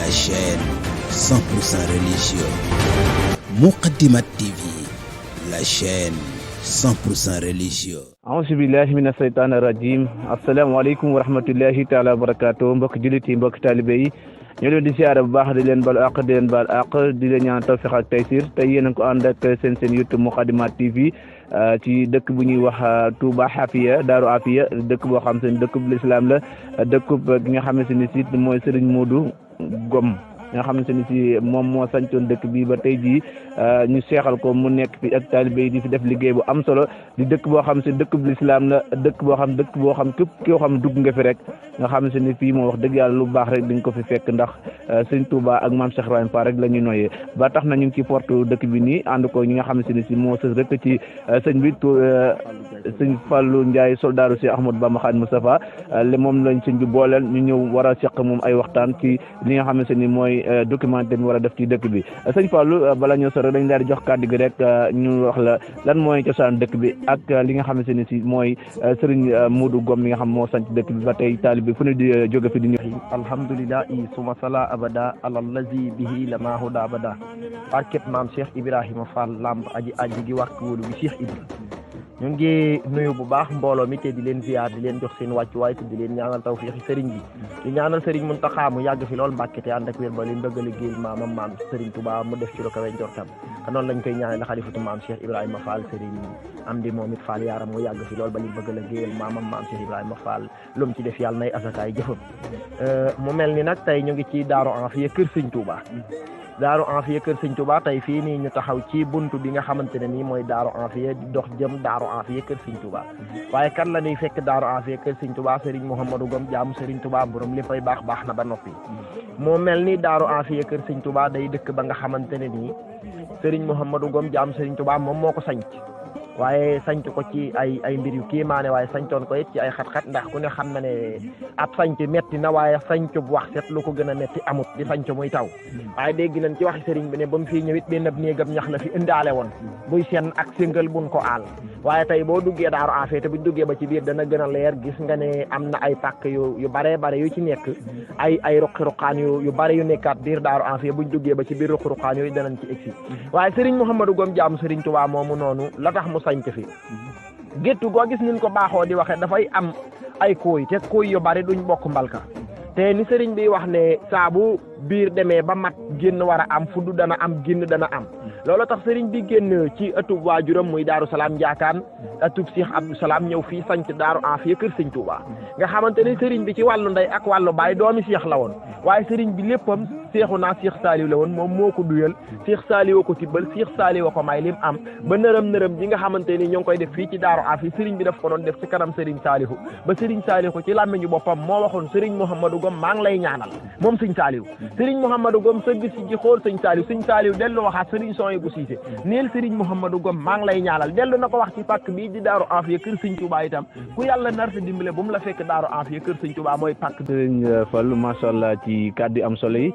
la chaîne 100% religieux. Muqaddimat TV, la chaîne 100% religieux. auzu billahi mina shaytaani rajim. asalaamaaleykum wa rahmatullahi taala wa barakaatu. mbokk jullit yi, mbokk taalibe yi, ñoo leen di siyaare bu baax di leen balu àq di leen baal àq di leen ñaan tawfiq ak taysir. tey yéen a ngi ko ànd ak seen YouTube Muqaddimat TV ci dëkk bu ñuy wax Touba Afia Daaru Afia, dëkk boo xam seen dëkk bu lislaam la, dëkk gi nga xamante ni si mooy Serigne Modou Ngom nga xamante ni si moom moo sancoon dëkk bi ba tey jii ñu seexal ko mu nekk fi ak taalibe yi di fi def liggéey bu am solo. di dëkk boo xam si dëkk bu lislaam la, dëkk boo xam képp koo xam dugg nga fi rek nga xam si ni fii moom wax dëgg yàlla lu baax rek dañ ko fi fekk, ndax sëñ Touba ak maam Cheikh Ibrahima Fall rek la ñuy noyyee. ba tax na ñu ngi ci porte dëkk bi nii ànd ko ñi nga xam si ni si moo sës rek ci sëñ bi sëñ Fallou Ndiaye soldaaru si Ahmadou Bamba Khadimou Moustapha moom lañ sëñ bi booleel ñu ñëw war a seq moom ay waxtaan ci li nga xam ni mooy documenté bi war a def ci dëkk bi. sëñ Fallou bala ñoo sore dañ daal di jox kàddu gi rek ñu wax la lan mooy cosaan dëkk bi ak li nga xam ni si mooy Serigne Modou Ngom mi nga xam moo sanc dëkk bi ba tey taalibe fu ne di jóge fi di ñëw. alhamdulillahi suma sala abada alallazi bihi lama huda abada barket maam Cheikh Ibrahima Fall lamb aji gi waxtu wóolu bi Cheikh Ibra. ñu ngi nuyu bu baax mbooloo mi te di leen ziar di leen jox seen wàccuwaay te di leen ñaanal tawfiixi sëriñ bi di ñaanal sëriñ Muntaxa mu yàgg fi lool Mbàkke te ànd ak wér ba leen bëgg a liggéeyal maam sëriñ Touba mu def ci lu kawe njortam te noonu lañ koy ñaanal xalifatu maam Cheikh Ibrahima Fall sëriñ Amdi moom it Fall yaaram mu yàgg fi lool ba leen bëgg a liggéeyal maam Cheikh Ibrahima Fall lu mu ci def yàlla nay asakaay jëfam. mu mel ni nag tey ñu ngi ci Daaru Afia kër sëñ Touba. Daaru Afia kër sëñ Touba tey fii nii ñu taxaw ci buntu bi nga xamante ne nii mooy Daaru Afia di dox jëm Daaru Afia kër sëñ Touba. waaye kan la ñuy fekk Daaru Afia kër sëñ Touba Serigne Mouhamadou Ngom jaamu Serigne Touba borom léppay baax na ba noppi. moo mel ni Daaru Afia kër sëñ Touba day dëkk ba nga xamante ne nii Serigne Mouhamadou Ngom jaamu Serigne Touba moom moo ko sanc waaye sanc ko ci ay mbir yu kéemaane, waaye sancoon ko it ci ay xat-xat, ndax ku ne xam na ne ab sanc metti na, waaye sanc bu wax set lu ko gën a metti amut di sanc muy taw. waaye dégg nañ ci waxi sëriñ bi ne ba mu fii ñëwit benn néegam ñax la fi indaale woon buy seen ak séngal buñ ko aal. waaye tey boo duggee Daaru Afia te buñ duggee ba ci biir dana gën a leer, gis nga ne am na ay pàkk yu bare yu ci nekk, ay ruqi-ruqaan yu bare yu nekkaat biir Daaru Afia buñ duggee ba ci biir ruqi-ruqaan yooyu danañ ci egsi. waaye Serigne Mouhamadou Ngom jaamu Serigne Touba moomu noonu la tax mu sanc fi géttu goo gis niñ ko baaxoo di waxee dafay am ay kooy te kooy yu bari duñ bokk mbalka te ni sëriñ bi wax ne saabu biir demee ba mat génn war a am fudd dana am génn dana am. loolu tax sëriñ bi génn ci ëttub waajuram muy Daaru Salaam Njaakaan ëttub Cheikh Abdou Salaam ñëw fii sanc Daaru Afia kër sëñ Touba nga xamante ne sëriñ bi ci wàllu ndey ak wàllu baay doomi Cheikh la woon, waaye sëriñ bi léppam Seexuna Cheikh Saliou la woon, moom moo ko duyal Cheikh Saliou ko tibbal Cheikh Saliou ko may lim am ba nërëm ji nga xamante ni ñoo ngi koy def fii ci Daaru Afia sëriñ bi daf ko doon def ci kanam sëriñ Saliou ba sëriñ Saliou ko ci làmmiñu boppam moo waxoon sëriñ Mouhamadou Ngom maa ngi lay ñaanal moom sëñ Saliou. sëriñ Mouhamadou Ngom sëgg si ji xool sëñ Saliou dellu waxaat sëriñ Sohaybu Siise neel sëriñ Mouhamadou Ngom maa ngi lay ñaanal dellu na ko wax ci pàkk bii di Daaru Afia kër sëñ Touba itam ku yàlla nar sa dimbale bu mu la fekk Daaru Afia kër sëñ Touba mooy pàkk. sëriñ Fallou macha allah ci kàddu am solo yi.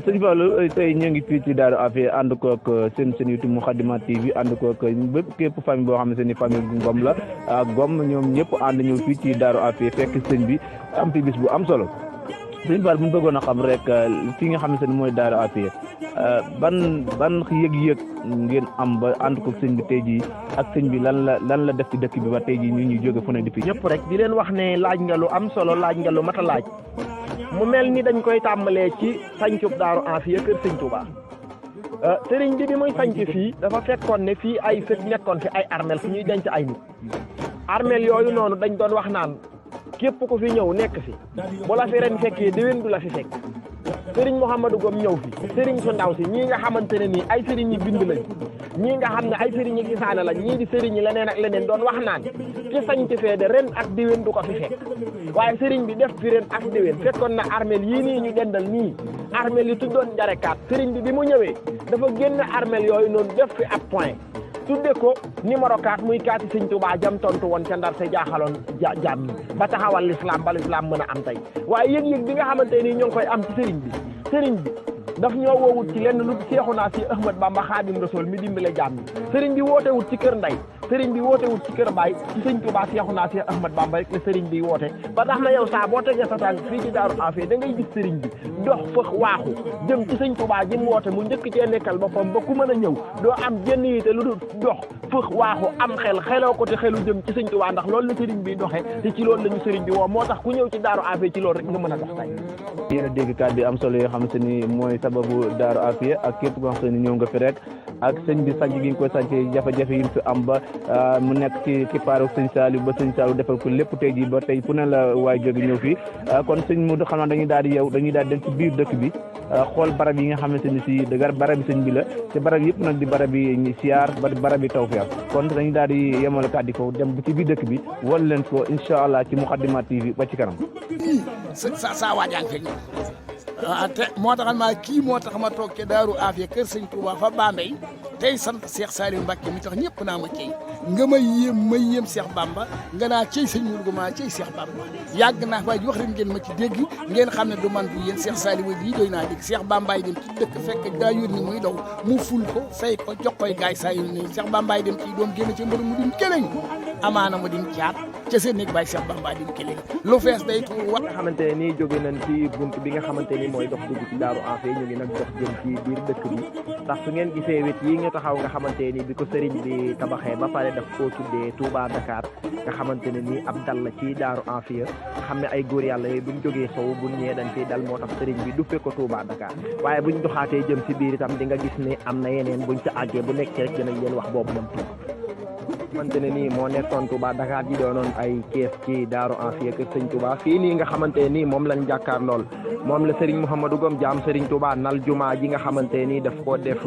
sëñ Fallou tey ñu ngi fii ci Daaru Afia ànd koog seen YouTube Muqaddimat TV ànd koog bépp képp famille boo xam ne seen famille Ngom la Ngom ñoom ñëpp ànd ñëw fii ci Daaru Afia fekk sëñ bi am fi bis bu am solo. sëñ Fall bu ñu bëggoon a xam rek fi nga xam ne mooy Daaru Afia ban yëg-yëg ngeen am ba ànd ko sëñ bi tey jii ak sëñ bi lan la def ci dëkk bi ba tey jii ñu jóge fu ne di fi ñëpp rek di leen wax ne laaj nga lu am solo, laaj nga lu mat a laaj. mu mel ni dañ koy tàmbalee ci sancub Daaru Afia kër sëñ Touba. sëriñ bi muy sanc fii dafa fekkoon ne fii ay fekk nekkoon fi ay armel fu ñuy denc ay nit. armel yooyu noonu dañ doon wax naan képp ku fi ñëw nekk fi bu la fi ren fekkee déwén du la fi fekk. sëriñ Mouhamadou Ngom ñëw fi sëriñ su ndaw si ñii nga xamante ne nii ay sëriñ yi bind lañ, ñii nga xam ne ay sëriñ yi gisaane lañ, ñii di sëriñ yi leneen ak leneen doon wax naan ki sañc fee de ren ak déwén du ko fi fekk. waaye sëriñ bi def fi ren ak déwén fekkoon na armel yii nii ñu dendal nii armel yi tuddoon njarekaat. sëriñ bi mu ñëwee dafa génn armel yooyu noonu def fi ab point tudde ko numéro 4 muy kaati sëñ Touba jam tontu woon ca Ndar te jaaxaloon jaam ñi ba taxawal l'islam ba l'islam mën a am tey. waaye yëg-yëg bi nga xamante ni ñoo ngi koy am ci sëriñ bi daf ñoo woowut ci lenn lu Seexuna si Ahmad Bamba Xaadim Rasul mi dimbale jaam ñi. sëriñ bi wootewut ci kër ndey sëriñ bi woote wut ci kër baay ci sëñ Touba Seexuna Seex Ahmad Bamba rek la sëriñ bi woote ba tax na yow saa boo tegee sa tànk fii ci Daaru Afia da ngay gis sëriñ bi dox fëx waaxu jëm ci sëñ Touba ji mu woote mu njëkk cee nekkal boppam ba ku mën a ñëw doo am jenn yite lu dul dox fëx waaxu am xeloo ko te xelu jëm ci sëñ Touba ndax loolu la sëriñ bi doxee te ci loolu la ñu sëriñ bi woo moo tax ku ñëw ci Daaru Afia ci loolu rek nga mën a dox tey. yéen a dégg kàddu yi am solo yoo xam te ni mooy sababu Daaru Afia ak képp koo xam te ni ñëw nga fi rek ak sëñ bi sànc gi nga koy sànc jafe-jafe yi fi am ba mu nekk ci kippaaru sëñ Saliou ba sëñ Saliou defal ko lépp tey jii ba tey fu ne la waay jóge ñëw fii kon sëñ Modou xam naa dañuy daal di dem ci biir dëkk bi xool barab yi nga xamante ni si dëgg barab yi sëñ bi la te barab yëpp nag di barab yi siyaar ba barab yi tawfeex kon dañuy daal di yemal kàddu ko dem ci biir dëkk bi wan leen ko incha allah ci Moukhaddamatoul TV ba ci kanam. sa waajaan fekk te moo tax moo tax ma toog ca Daaru Afia kër sëñ Touba fa Bambey tey sant Cheikh Saliou Mbacké mi tax ñëpp naa ma cey nga may yéem Cheikh Bamba nga naa cey sëñ Mourou ma cey Cheikh Bamba yàgg naa waaye wax rek ngeen ma ci dégg ngeen xam ne du man du yéen Cheikh Saliou lii doy naa dégg Cheikh Bambaay dem ci dëkk fekk daa yónni muy daw mu ful ko fay ko jox koy gaay saa yu ne Cheikh Bambaay dem ci doom génn ci mbër mu dim keleñ amaana mu dim caat ca seen néeg baay Cheikh Bamba dim keleñ lu fees day tuur wax nga xamante ne nii jóge nañ ci bunt bi nga xamante ni mooy dox dugg ci Daaru Afia ñu ngi nag dox jëm ci biir dëkk bi ndax su ngeen gisee wet yi nga taxaw nga xamante ni bi ko sëriñ bi tabaxee ba pare daf koo tuddee Touba Dakar nga xamante ne nii ab dal la ci Daaru Afia nga xam ne ay góor yàlla yooyu buñ jógee sow buñ ñëwee dañ fiy dal moo tax sëriñ bi duppee ko Touba Dakar waaye buñ doxaatee jëm ci biir itam di nga gis ne am na yeneen buñ ca àggee bu nekk rek dinañ leen wax boobu moom xamante ne nii moo nekkoon Touba Dakar ji doonoon ay kees ci Daaru Afia kër sëñ Touba fii nii nga xamante ne nii moom lañ jàkkaar lool moom la Serigne Mouhamadou Gom jaam Serigne Touba nal juma ji nga xamante ne nii daf koo def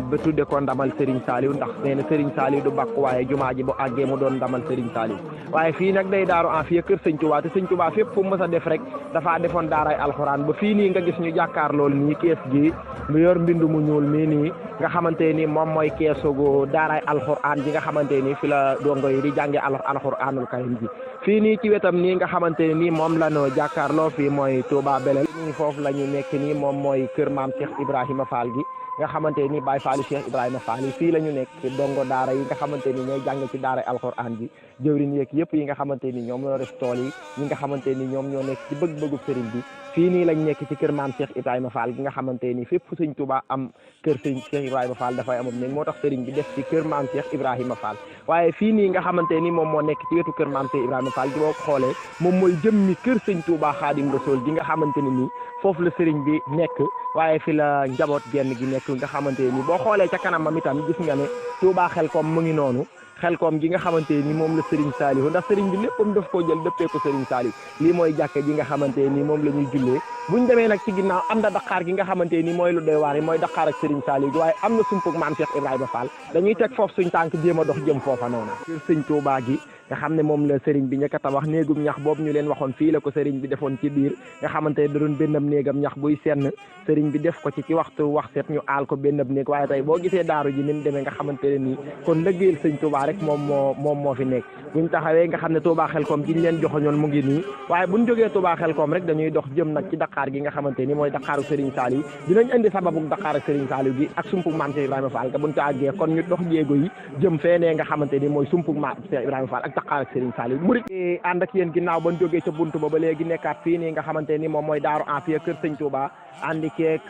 ba tudde ko ndamal Serigne Saliou ndax nee na Serigne Saliou du bàkk waaye juma ji bu àggee mu doon ndamal Serigne Saliou waaye fii nag day Daaru Afia kër sëñ Touba te sëñ Touba fépp fu mu mës a def rek dafaa defoon daaray alxuraan ba fii nii nga gis ñu jàkkaar lool nii kees gi mu yor mbindu mu ñuul mii nii nga xamante ni moom mooy keesugu daaray alxuraan ji nga xamante ni fi la dongo yi di jànge alxuraanul karim ji fii nii ci wetam nii nga xamante ne nii moom la ñu jàkkaarloo fii mooy Touba Belel nii foofu la ñu nekk nii moom mooy kër maam Cheikh Ibrahima Fall gi nga xamante ni Baye Fallu Cheikh Ibrahima Fall yi fii la ñu nekk dongo daara yi nga xamante ni ñooy jàng ci daara alxuraan ji jëwriñ yeeg yëpp yi nga xamante ni ñoom ñoo def tool yi ñi nga xamante ni ñoom ñoo nekk ci bëgg-bëggu sëriñ bi fii nii lañ nekk ci kër maam Cheikh Ibrahima Fall gi nga xamante ni fépp fu sëñ Touba am kër sëñ Cheikh Ibrahima Fall dafay amam néeg moo tax sëriñ bi def ci kër maam Cheikh Ibrahima Fall waaye fii nii nga xamante ni moom moo nekk ci wetu kër maam Cheikh Ibrahima Fall gi boo ko xoolee moom mooy jëmmi kër sëñ Touba Xaadim Rasul gi nga xamante ne nii foofu la sëriñ bi nekk waaye fi la njaboot genn gi nekk nga xamante ni boo xoolee ca kanamam itam gis nga ne Touba Xelkom mu ngi noonu Xelkom gi nga xamante ni moom la Serigne Saliou ndax Serigne bi léppam daf koo jël dëppee ko Serigne Saliou lii mooy jàkka ji nga xamante ni moom la ñuy jullee buñ demee nag ci ginnaaw am na daqaar gi nga xamante ni mooy lu doy waar yi mooy daqaar ak Serigne Saliou gi waaye am na sumpug maam Cheikh Ibrahima Fall dañuy teg foofu suñ tànk jéem a dox jëm foofa noonu kër sëñ Touba gi nga xam ne moom la Serigne bi ñëkk a tabax néegum ñax boobu ñu leen waxoon fii la ko Serigne bi defoon ci biir nga xamante ne da doon bennam néegam ñax buy senn Serigne bi def ko ci waxtu wax set ñu aal ko bennam néeg waaye tey boo gisee daaru ji ni mu demee nga xamante ne nii kon lëggéeyal sëñ Touba rek moom moo fi nekk buñ taxawee nga xam ne Touba Xelkom gi ñu leen joxoñoon mu ngi nii waaye buñ jógee Touba Xelkom rek dañuy dox jëm nag ci Dakar gi nga xamante ni mooy Dakaru Serigne Saliou dinañ indi sababu Dakar ak Serigne Saliou gi ak sumpug maam Cheikh Ibrahima Fall nga buñ ca àggee kon ñu dox jéego yi jëm feenee nga xamante ni mooy sumpug maam Cheikh Ibrahima Fall ak Dakar ak Serigne Saliou murid ànd ak yéen ginnaaw bañ jógee ca buntu ba léegi nekkaat fii nii nga xamante ni moom mooy Daaru Afia kër Sëñ Touba àndi keek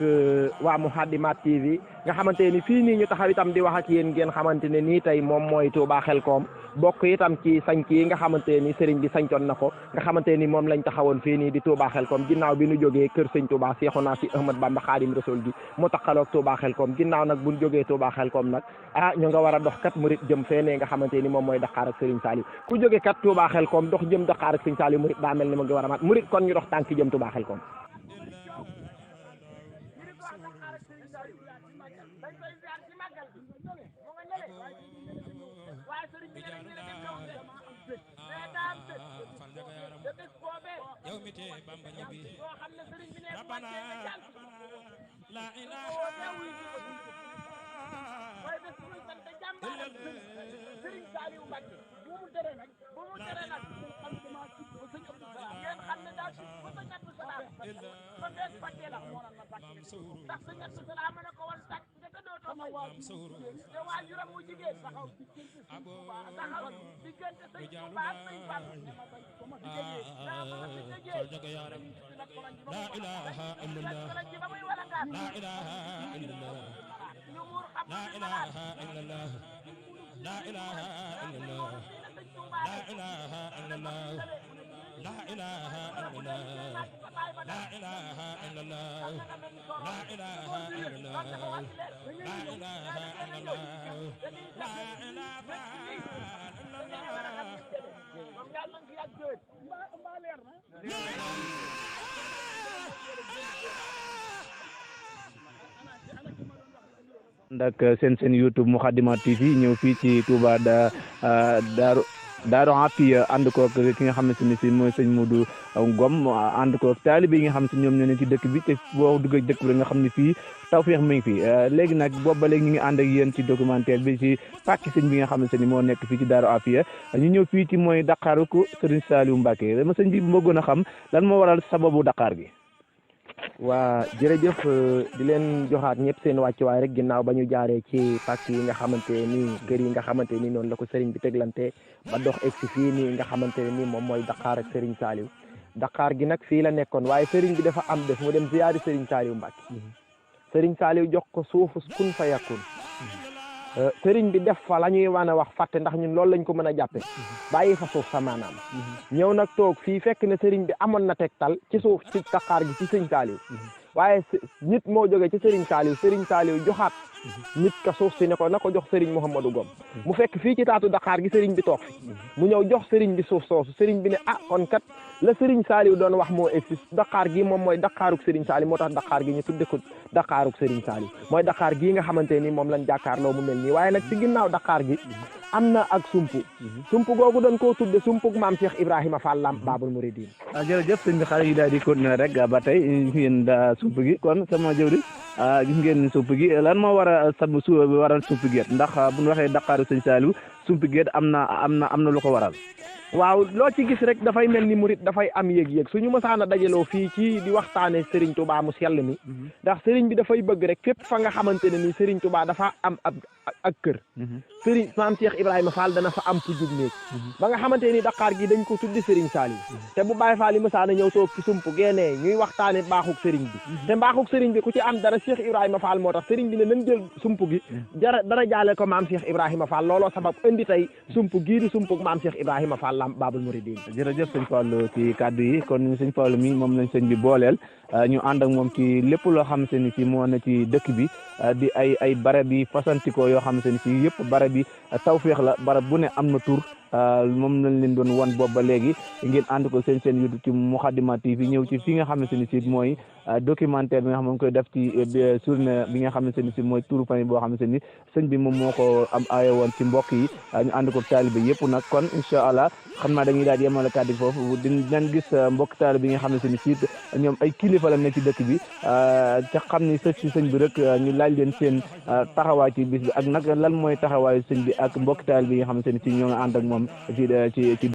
waa Moukhaddamatoul TV nga xamante ni fii nii ñu taxaw itam di wax ak yéen ngeen xamante ne nii tey moom mooy Touba Xelkom bokk itam ci sañc yi nga xamante ni sëriñ bi sañcoon na ko nga xamante ni moom lañ taxawoon fii nii di Touba Xelkom ginnaaw bi ñu jógee kër sëñ Touba Seexuna Si Ahmad Bamba Xaadim Rasul gi mu taxaloog Touba Xelkom ginnaaw nag buñ jógee Touba Xelkom nag ñu nga war a dox kat murit jëm feenee nga xamante ni moom mooy Dakar ak Sëriñ Saliou ku jógee kat Touba Xelkom dox jëm Dakar ak Sëriñ Saliou murit daa mel ni mu ngi war a mat murit kon ñu dox tànk jëm Touba Xelkom la ilaha Serigne Saliou Mbacké bu mu tere nag xam dama ci ba sëñ Abdou Salam ngeen xam ne daal ba sëñ Abdou Salam ba fees fàttee la moo ma fàtte ndax sëñ Abdou Salam ma ne ko woon sàcc nga tëddoo te waajuram mu jigéen taxaw taxawal diggante sëñ Tuuba ak sëñ Fall ba ma fi jógee daa ma fi jógee la ilaha illallah ba muy wala ngaan la ilaha illallah ñu muur xam la ilaha illallah la ilaha illallah la ilaha illallah la ilaha illallah la ilaha illallah la ilaha illallah la ilaha illallah la ilaha ndak seen YouTube Moukhaddamatoul TV ñëw fii ci Touba Daaru Afiya ànd koog ki nga xamante ni si mooy sëñ Modou Ngom ànd koog taalibe yi nga xam si ñoom ñoo ne ci dëkk bi te boo duggee dëkk bi nga xam ne fii tawfeex mi ngi fi léegi nag boobu ba léegi ñu ngi ànd ak yéen ci documentaire bi ci pàcc sëñ bi nga xamante ni moo nekk fii ci Daaru Afiya ñu ñëw fii ci mooy Daqaaru ko Serigne Saliou Mbacké dama sëñ bi bëggoon a xam lan moo waral sababu Daqaar gi. waa jërëjëf di leen joxaat ñëpp seen wàccuwaay rek ginnaaw ba ñu jaaree ci pàcc yi nga xamante ni kër yi nga xamante ni noonu la ko sëriñ bi teglante ba dox egsi fii nii nga xamante ne ni moom mooy Daqaar ak Serigne Saliou Daqaar gi nag fii la nekkoon waaye sëriñ bi dafa am def mu dem ziyaari Serigne Saliou Mbacké Serigne Saliou jox ko suufu kun fa yakun sëriñ bi def fa la ñuy wan a wax fàtte ndax ñun loolu lañ ko mën a jàppe bàyyi fa suuf sa maanaam ñëw nag toog fii fekk ne sëriñ bi amoon na tegtal ci suuf ci Daqaar gi ci sëñ Saliou waaye nit moo jógee ci Serigne Saliou joxaat nit ka suuf si ne ko na ko jox Serigne Mouhamadou Ngom mu fekk fii ci taatu Daqaar gi sëriñ bi toog fi mu ñëw jox sëriñ bi suuf soosu sëriñ bi ne kon kat la Serigne Saliou doon wax moo existe Daqaar gi moom mooy Daqaaruk Serigne Saliou moo tax Daqaar gi ñu tudde ko Daqaaruk Serigne Saliou mooy Daqaar gii nga xamante ni moom lañ jàkkaarloo mu mel nii waaye nag ci ginnaaw Daqaar gi am na ak sumpu googu doon koo tudde sumpuk maam Cheikh Ibrahima Fall Lamp Babul Mouridine. jërëjëf sëñ bi xale yi daal di continuer rek ba tey yéen sump gi kon sama jëwri gis ngeen sump gi lan moo war a waral sump gi ndax bu ñu waxee Daqaaru sëñ Saliou sump gi am na lu ko waral. waaw loo ci gis rek dafay mel ni murit dafay am yëg-yëg suñu mësaan a dajaloo fii ci di waxtaane Serigne Touba mu sell mi ndax Serigne bi dafay bëgg rek fépp fa nga xamante ne ni Serigne Touba dafa am ak kër Serigne maam Cheikh Ibrahima Fall dana fa am fu jub néeg ba nga xamante ni Daqaar gi dañ ko tuddi Serigne Saliou te bu Baye Fall yi mësaan a ñëw toog ci sump génnee ñuy waxtaane mbaaxuk Serigne bi te mbaaxuk Serigne bi ku ci am dara Cheikh Ibrahima Fall moo tax Serigne bi ne nañ jël sump gi dara jaale ko maam Cheikh Ibrahima Fall looloo sabab indi tey sump gii di sumpuk maam Cheikh Ibrahima Fall Lamp Babul Mouridine. jërëjëf sëñ Fallou ci kàddu yi kon sëñ Fallou mi moom lañ sëñ bi booleel ñu ànd ak moom ci lépp loo xamante ni si moo ne ci dëkk bi di ay barab yi fasantikoo yoo xamante ni si yëpp barab yi tawféex la barab bu ne am na tur moom lañ leen doon wan boobu ba léegi ngeen ànd ko seen YouTube ci Moukhaddamatoul TV ñëw ci fi nga xamante ni si mooy documentaire bi nga xam ne koy def ci journée bi nga xamante ni si mooy turu famille boo xamante ni sëñ bi moom moo ko am aaye woon ci mbokk yi ñu ànd ko taalibe yëpp nag kon incha allah xam naa dañuy daal di yemale kàddu foofu dinañ gis mbokk taalibe bi nga xamante ni si ñoom ay kilifa la ne ci dëkk bi ca xam ni sëñ si sëñ bi rek ñu laaj leen seen taxawaay ci bis bi ak nag lan mooy taxawaayu sëñ bi ak mbokk taalibe bi nga xamante ni si ñoo nga ànd ak moom ci